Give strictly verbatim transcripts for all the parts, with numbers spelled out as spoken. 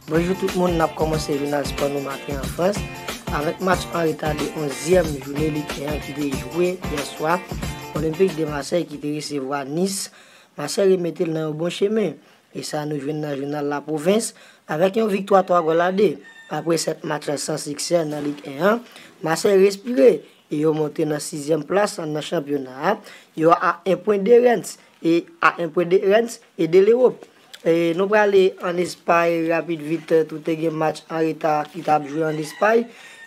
Bonjou tout moun, n ap kòmanse jounal spò nou maten an Frans avèk match an reta de onzyèm jounen Lig en an ki te jwe yè swa. Olympique de Marseille ki te resevwa Nice. Marseille remete l nan yon bon chemen. E sa nou jwenn nan jounal La Province, avèk yon viktwa twa gòl a de. Apre sèt match san siksè nan Lig en an, Marseille respire e yo monte nan sizyèm plas nan chanpyona a. Yo a en pwen de Rennes e a en pwen de Rennes e de Lewòp. E nou prale ann Espay rapid vit, tout te gen match an reta ki t ap jwe ann Espay.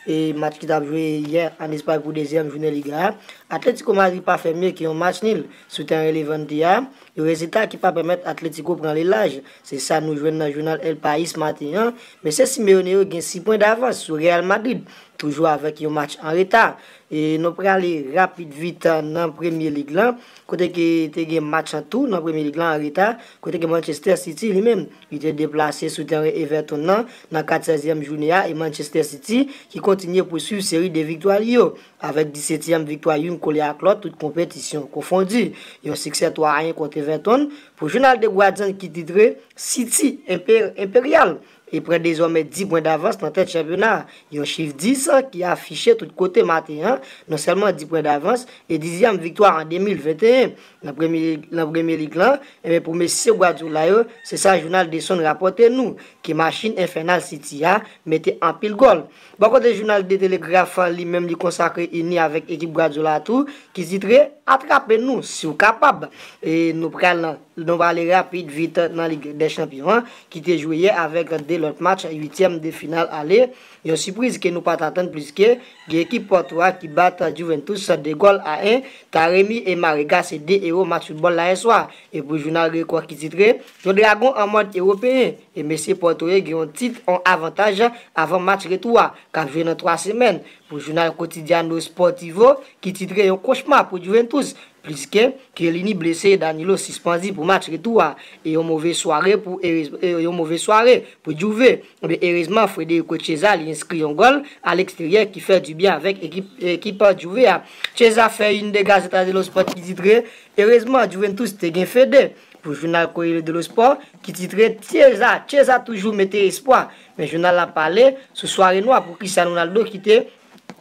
E match ki t ap jwe yè ann Espay pou dezyèm jounen Liga a. Atlético Madrid pa fè mye ke yon match nil sou teren Levante a. Yon rezilta ki pa pèmèt Atlético pran lilaj. Se sa nou jwenn nan jounal El País maten an. Mesye Simeone yo gen sis pwen davans sou Real Madrid, toujou avèk yon match an reta. E nou prale rapid vit nan Premye Lig lan, kote ke te gen match an tou nan Premye Lig lan an reta, kote ke Manchester City li menm, li te deplase sou teren Everton nan, nan kat sèzyèm jounen a, e Manchester City ki kontinye pouswiv seri de viktwa li yo, avèk disetyèm viktwa youn kole ak lòt, tout konpetisyon konfondi. Yon siksè twa a en kont Everton pou jounal The Guardian ki titre City Imper-, Imperyal e pran dezòmè dis pwen davans nan tèt chanpyona a. Yon chif dis ki afiche tout kote maten an, non sèlman dis pwen davans e dizyèm viktwa an de mil venteyen nan Premye, nan Premye Lig lan, enben pou mesye Guardiola yo, se sa jounal The Sun rapòte nou, ke machin enfènal City a mete anpil gòl. Bò kote jounal The Telegraph, li menm li konsakre ini avèk ekip Guardiola tou, ki titre Atrape nou si w kapab. E nou pral, nou prale rapid vit nan Lig dè Chanpyon an, ki te jwe yè avèk de lòt match uityèm de final ale. Yon sipriz ke nou pa t atann pliske gen ekip Porto a ki bat Juventus de gòl a en. Taremi e Marega se de ewo match foutbòl la yè swa. E pou jounal Rekò ki titre Yon dragon an mòd ewopeyen. E mesye Porto yo gen yon tit, yon avantaj avan match retou a, k ap jwe nan twa semèn. Pou jounal Quotidiano Sportivo, ki titre Yon kochma pou Juventus, pliske Chiellini blese e Danilo sispann pou match retou a. E yon move sware pou Erez-, e yon move sware pou Juve. Ebyen, erezman, Federico Chiesa li enskri yon gòl a leksteryè ki fè dibyen avèk ekip, ekip Juve a. Chiesa fè youn de Gazzetta dello Sport ki titre Erezman, Juventus te gen Fede. Pou jounal Corriere dello Sport, ki titre Chiesa, Chiesa toujou mete espwa. Men jounal la pale sou sware nwa pou Cristiano Ronaldo ki te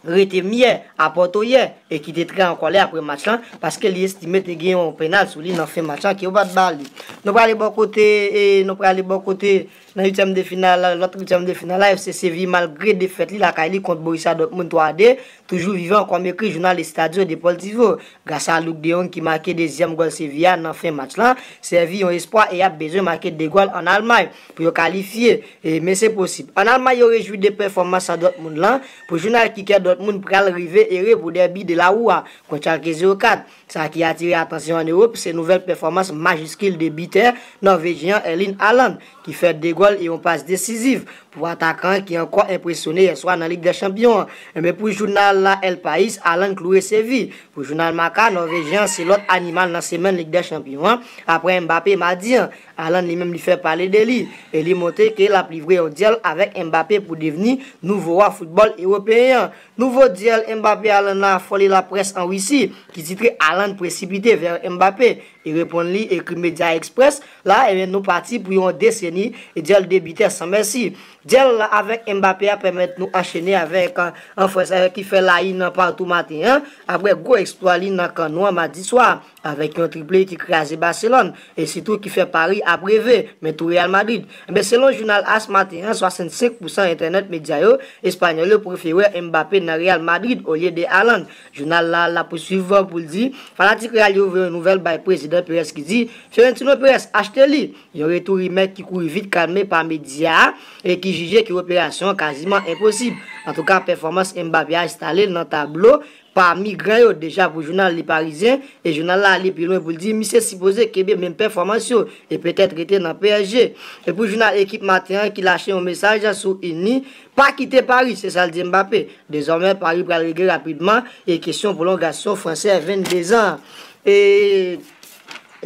rete myè a Porto yè e ki te trè an kòlè apre match lan, paske li estime te gen yon penal sou li nan fen match lan ke yo pa t ba li. Nou prale bò kote, e nou prale bò kote nan uityèm de final, lòt uityèm de final la, F C Séville, malgre defèt li lakay li kont Borussia Dortmund twa a de, toujou vivan kòm ekri jounal Estadio Deportivo. Gras a Luuk de Jong ki make dezyèm gòl Sevilla nan fen match lan, sèvi yon espwa e y ap bezwen make de gòl ann Almay pou yo kalifye. E, men se posib. Ann Almay, yo rejwi de pèfòmans Dortmund lan. Pou jounal Kicker, Dortmund pral rive ere pou dèbi de la Rua kont Schalke zewo kat. Sa ki atire atansyon ann Ewòp, se nouvèl pèfòmans majiskil de bitè nòvejyen an Erling Haaland, ki fè de gòl e yon pas desiziv pou atakan an ki ankò enpresyone yè swa nan Lig dè Chanpyon an. Enben, pou jounal la El País, Haaland kloure Seville. Pou jounal Marca, nòvejyen an se lòt animal nan semèn Lig dè Chanpyon an. Apre Mbappé madi an, Haaland li menm li fè pale de li e li montre ke l ap livre yon dyèl avèk Mbappé pou devni nouvo wa foutbòl ewopeyen an. Nouvo dyèl Mbappé Haaland la afole laprès an Risi, ki titre Haaland presipite vè Mbappé e reponn li, ekri Media Express la, ebyen, nou pati pou yon deseni e dyèl de bitè san mèsi. Dyèl la avèk Mbappé a pèmèt nou anchene avèk, euh, an Frans, euh, ki fè la une patou maten an, apre gwo eksplwa li nan kan nou an madi swa, avèk yon triple ki kraze Barcelone, e sitou ki fè Paris ap reve, men tou Real Madrid. Enben, selon jounal As maten an, swasannsenk pousan entènèt medya yo, espanyòl yo prefere Mbappé nan Real Madrid olye de Haaland. Jounal la, la pouswiv pou l di, fanatik Real yo voye yon nouvèl bay prezidan Perez ki di, Florentino Perez, achte li. Yon retou rimè ki kouri vit kalme pa medya a e ki jije ke operasyon an kaziman enposib. Antouka, pèfòmans Mbappé a enstale l nan tablo pami gran yo deja pou jounal Le Parisien, e jounal la ale pi lwen pou l di misye sipoze kenbe menm pèfòmans yo e petèt rete nan P S G. E pou jounal Ekip maten an ki lache yon mesaj sou ini, pa kite Paris, se sa l di Mbappé. Dezòmè, Paris pral regle rapidman e kesyon pwolongasyon fransè venndezan an. E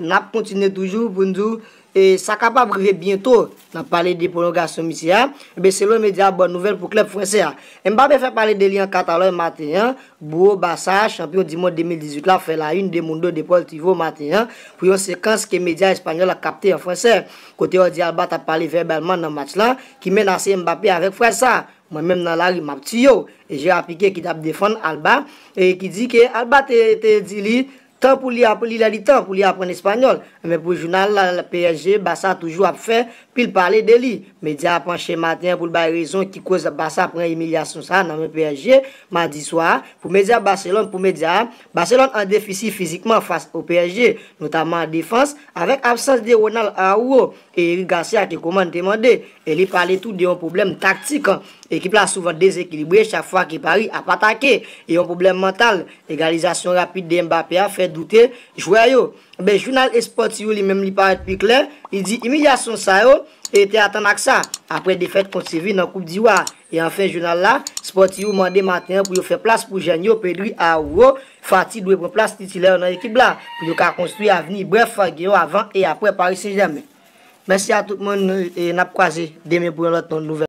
n ap kontinye toujou pou n di w E sa kapab rive byento. N ap pale de pwolongasyon misye a. Enben, selon medya, bòn nouvèl pou klèb fransè a. Mbappé fè pale de li an katalòg maten an. Bouwo Basa, chanpyon di mond de mil dizuit la, fè la une de Mundo Deportivo maten an pou yon sekans ke medya espanyòl la kapte an fransè, kote Jordi Alba t ap pale vèbalman nan match la, ki menase Mbappé avèk fraz sa: "Mwen menm nan lari, m ap tiye w." E Gerard Piqué ki t ap defann Alba, e ki di ke Alba te, te di li, tan pou li ap-, li lè li tan pou li aprann espanyòl. Men pou jounal la, P S G, Basa toujou ap fè pil pale de li. Medya a panche maten an pou l bay rezon ki koz Basa pran imilyasyon sa a nan men P S G madi swa a. Pou medya Barcelone, pou medya a, Barcelone an defisi fizikman fas o P S G, notaman an defans, avèk absans de Ronald Araujo e Eric Garcia ke kòman n te mande. E li pale tou de yon pwoblèm taktik, ekip la souvan dezekilibre chak fwa ke Paris ap atake, e yon pwoblèm mantal. Egalizasyon rapid de Mbappé a fè doute jwè yo. Ben, jounal Sportiu li menm li parèt pi klè, li di imilyasyon sa yo e te atann ak sa, apre defèt kont Sevilla nan Koup di Wa. E anfen, jounal la, Sportiu mande maten an pou yo fè plas pou jèn yo, Pedri, Araujo, Fati dwe pran plas titilè yo nan ekip la, pou yo ka konstwi avni, brèf, gen yon avan e apre Paris Saint-Germain. Mèsi a tout moun, e n ap kwaze demen pou yon lòt nouvèl.